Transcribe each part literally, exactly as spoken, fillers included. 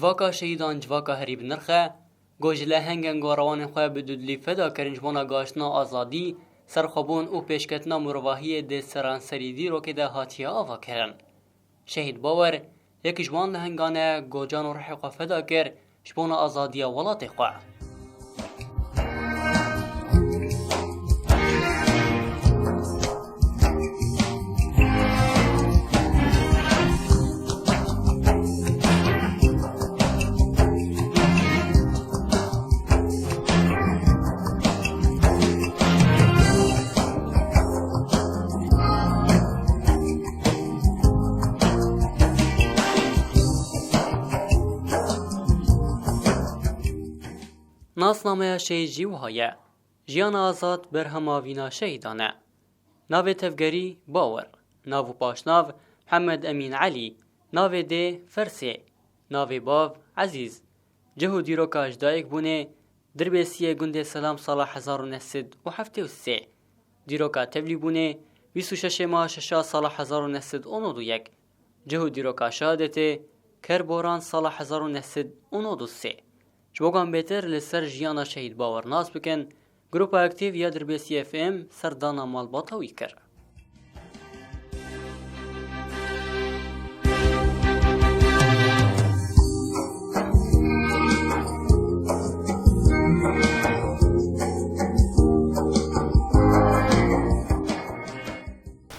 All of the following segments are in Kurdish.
Civaka şehîdan civaka herî bi nirx e, ku ji lehengên gorewanên xwe bi dudilî feda kirin ji bona gaştina azadî, serxwebûn û pêşketina mirovahiyê di seranserî dîrokê de hatiye avakirin. Şehîd Bawer yek ji wan lehengan e, ku can û ruhê xwe feda kir ji bona azadiya welatê xwe. Nasnameya şehîd jî wiha ye. Jiyana azad berhema vîna şehîdan e. Navê tevgerî Bawer, nav û paşnav Mihemed Emîn Elî, navê dê Fersê, navê bav Ezîz. Cih û dîroka ji dayikbûnê Dirbêsiyê gundê Selam sala hezar û neh sed û heftê û sê. Dîroka tevlîbûnê bîst û şeşê meha şeşa sala hezar û neh sed û nod û yek. Cih û dîroka şehadetê Kerboran sala hezar û neh sed û nod û sê. Ji bo ku em bêtir li ser jiyana şehîd Bawer nas bikin, Grupa Aktîf ya Dirbêsiyê F M serdana malbata wî kir.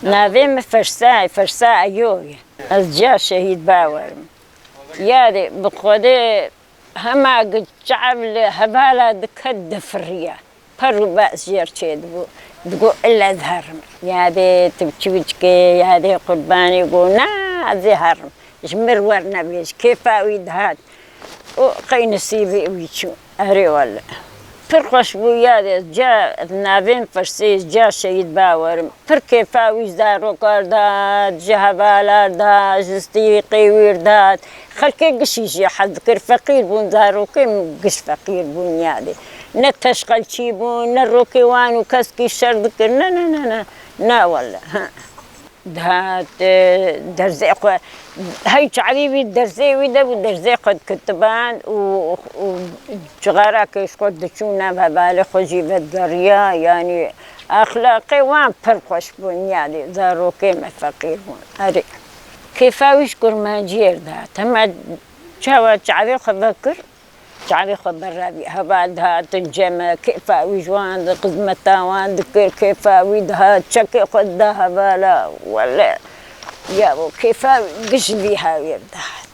Navê min Fersa, Fersa Eyob e. Ez ciya şehîd Bawer im. Yarê bi Xwedê hema ku çav li hevala diket difiriya. Per û bes jêr çêdibû. Digot, "Ille ez herim." Yadê tu çi biçikê, yadê qurbanê, got, "Na, ez ê herim." Ji mir wernebêj, kêfa wî dihat. Û qey nisîbê wî çû. Erê wele. Pir xweş bû yadê, ca navên firsê, ca şehîd Bawer im. Pir kêfa wî zarokar da, ji hevalar da, ji stîqê wîr da. Xelkê gişî jê hez dikir, feqîr bûn, zarokê min giş feqîr bûn yadê. Ne teşqelçî bûn, ne rokê wan û keskî şer dikir. Ne, ne, ne, ne. Na wele. Dihat, e, derzê xwe, hey çavî wî derzê wî de bû, derzê xwe dikitiban û, û cixarakê ji xwe diçû nav hevalê xwe jî vedigeriya, yanî exlaqê wan pir xweş bûn, yanî zarokê me feqîr bûn. Erê, kêfa wî ji kurmanciyê re dihat. Hema çawa çavê xwe vekir, Çavê xwe berevî, heval dihatin cem me, kêfa wî ji wan di xizmeta wan dikir, kêfa wî dihat, çekê xwe dida hevala, wele, ya bo kêfa wî giş vî hawîr dihat.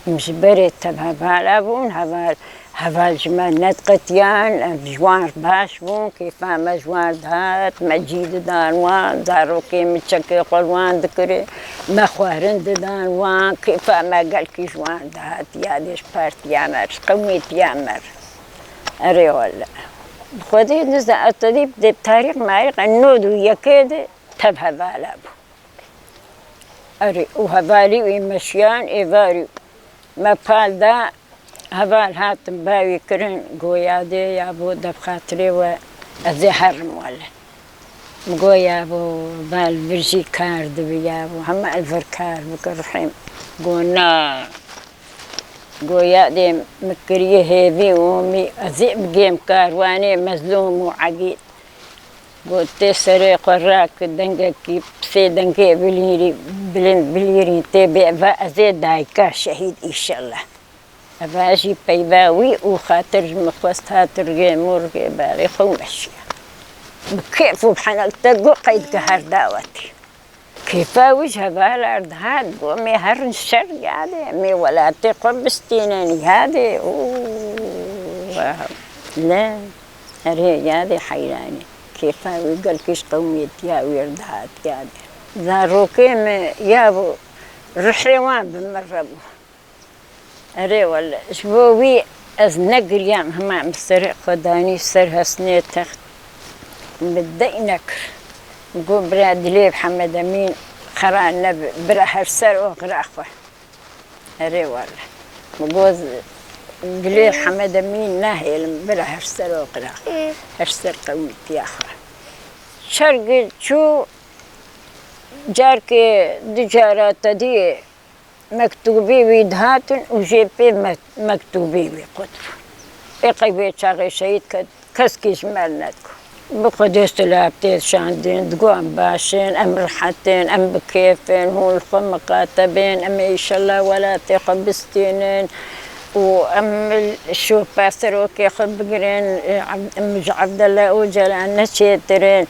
Em ji berê tev hevala bûn, heval, heval ji me nediqetiyan, em ji wan re baş bûn, kêfa me ji wan dihat, me cî didan wan, zarokê min çekê xwe li wan dikir, me xwarin didan wan, kêfa me gelkî ji wan dihat. Yadê ji partiya me, ji qewmêtiya me. Erê wele. Bi Xwedê niza etedî dê tarîx marîx nod û yekê de tev hevala bû. Erê û hevalî wî meşiyan êvarî me pal da heval hatin bawî kirin go yadê ya bo def xatirê we ez ê herim wele. Min got, "Ya bo bal vir jî kar dibi ya bo, hema ez vir kar bikim rihêm." Got, "Na." Got, "Ya dê min kiriye hêvî û mî ez ê bigêm karwanê mezlûm û egîd." Got, "Tê serê xwe rake dengekî pisê dengê bilîrî, bilind bilîrî tê bê, va ez ê dayika şehîd îşellah." Eva jî peyva wî û xatir ji min xwest hat rigê mû rigê balê xwe û meşiya. Bi kêf û bi henel te got qey dike her dawetî. Kêfa wî ji hevalar dihat, got, "Mê herin şer yadê, mê welatê xwe bistînin yadê." Û, ne, erê yadê heyranî. Kêfa wî gelkî ji qewmêtiya wî re dihat yadê. Zarokê me ya bû, rihê wan bi min re bû. Erê wele, ji bo wî ez negiriyam, hema min serê xwe danî ser hesnê text, min dey nekir. Min got, "Bira dilê Mihemed Emîn xera nebe, bira her ser oxira xwe." Erê wele. Min got, "Dilê Mihemed Emîn nahêlim, bira her ser oxira xwe. Her ser qewmîtiya xwe." Çergê çû, carkê du cara te dî Mektûbê wî dihatin û jê pê me-, mektûbê wî qut bû. Ê qey wê çaxê şehîd ket, keskî ji me nedigot. Bi Xwedê silav tê şandin, digo em baş in, em rihet in, em bi kêf in, hûn li xwe miqate bin, em ê îşellah welatê xwe bistînin û em şopa serokê xwe bigirin, em ji Evdela Ocalan ne çêtir in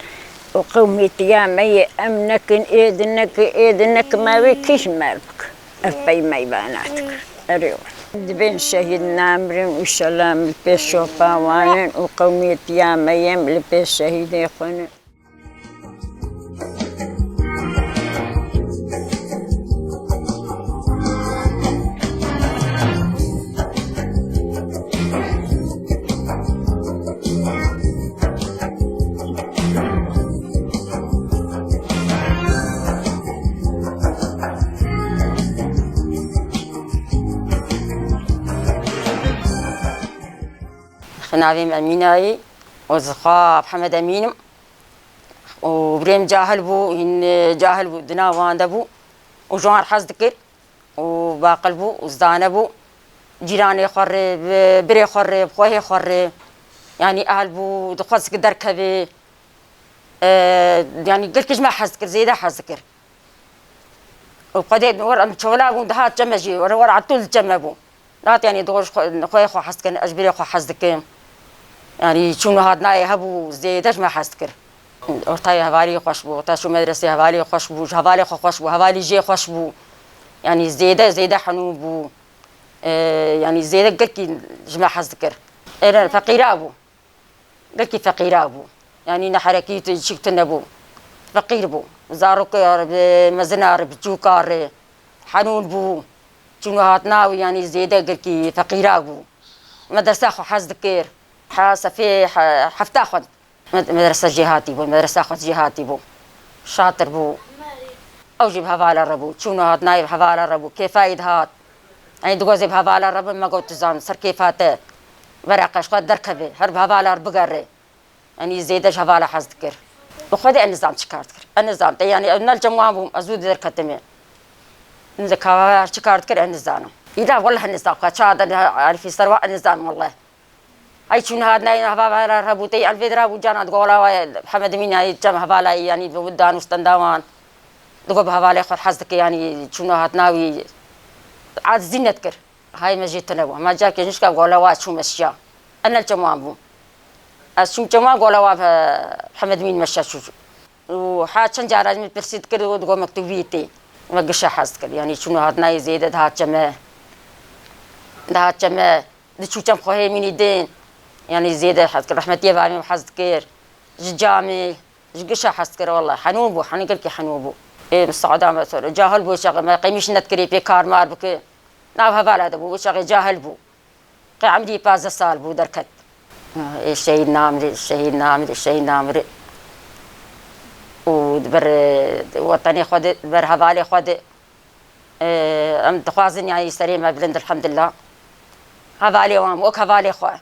û qewmîtiya me yê em nekin, êdî nekin, êdî nekin, ma wê kî ji me re bike? Ev pey me vana dikir. Erê we. Dibên şehîd namirin û şelam li pêş şopa wan in û qewmiyetiya me yem li pêş şehîdê xwe ne. Navê min Emîna ye û zixwa Mihemed Emîn im û birê min cahil bû, hîn cahil bû, di nav wan de bû û ji wan re hez dikir û baqil bû û zane bû. Cîranê xwe rê, bi birê xwe rê, bi xwehê xwe rê, yanî ahil bû, dixwest ki derkevê. E, yanî gelkî ji me hez dikir, zêde hez dikir. Û xwedê were em çola bûn, dihat çeme jî, were, were etûl çeme bû. Dihat, yanî, dixwe ji xwe, xweyê xwe hez dikin, ez ji birê xwe hez dikim. Yanî, çûn û hatinayê hebû, zêde ji me hez dikir. Ortayê hevalî xweş bû, orta çû medresê hevalî xweş bû, ji hevalê xwe xweş bû, hevalî jê xweş bû. Yanî, zêde, zêde henû bû. E, yanî, zêde gelkî ji me hez dikir. Êre feqîra bû. Gelkî feqîra bû. Yanî ne herekî tu çîk tune bû. Feqîr bû. Zarokê re, bi mezina re, biçûka re henûn bû. Çûn û hatina wî, yanî zêde gelkî feqîra bû. Medresa xwe hez dikir. Ha sefê he-, hefta xwend. Med-, medresa jêhatî bû, medresa xwe jêhatî bû. Şatir bû. Ew jî bi hevala re bû. Çûn û hatina wî bi hevala re bû. Kêfa wî dihat. Ey, digot ez ê bi hevala re bim, me got, tu zan, ser kêfa te. Were qe ji xwe derkeve, her bi hevala re bigere. Yanî zêde ji hevala hez dikir. Bi Xwedê ez nizam çi kar dikir. Ez nizam te, yanî ez ne li cem wan bûm, ez zû derketime. Nizam ka çi kar dikir, ez nizanim. Îda wele nizam ka ça de Arifî ser wa, ez nizanim wele. Ay çûn hat neyne hevala re bû, tey elvê dira bû, cana digo wela wa Hemed Emîn, ay çem hevala, yanî bi dan û stenda wan. Digo bi hevalê xwe hez dike, yanî çûn û hatina wî acizî nedikir. Hay me jê tune bû. Hema carkê ji nişka gola wa çû me şiya. Enel çeman bû. Ez çûm çeman gola wa, e, Hemed Mîn me şiya çû. Û ha çend cara min pirsî dikir û digo mektubî tê. Me gişa hez dikir. Yanî çûn û hatinayê zêde dihat çeme. Dihat çeme. Diçû çem xwehê mînî din. Yanî zêde hez dikir. Rehmetiyê varê min hez dikir. Ji camê. Ji gişa hez dikir, wela henû bû, henû gelkî henû bû. Ê, misada me sor, cahil bû, çaxê me qemîş nedikirê pê kar mar bike. Nav hevala de bû, çaxê cahil bû. Qey emrî pazdeh sal bû derket. Ê, şehîd namrê, şehîd namrê, şehîd namrê. Û di ber, e, wetenê xwe de, di ber hevalê xwe de, e, em dixwazin, yanî serê me bilind, elhamdulillah. Hevalê wan bû, wek hevalê xwe.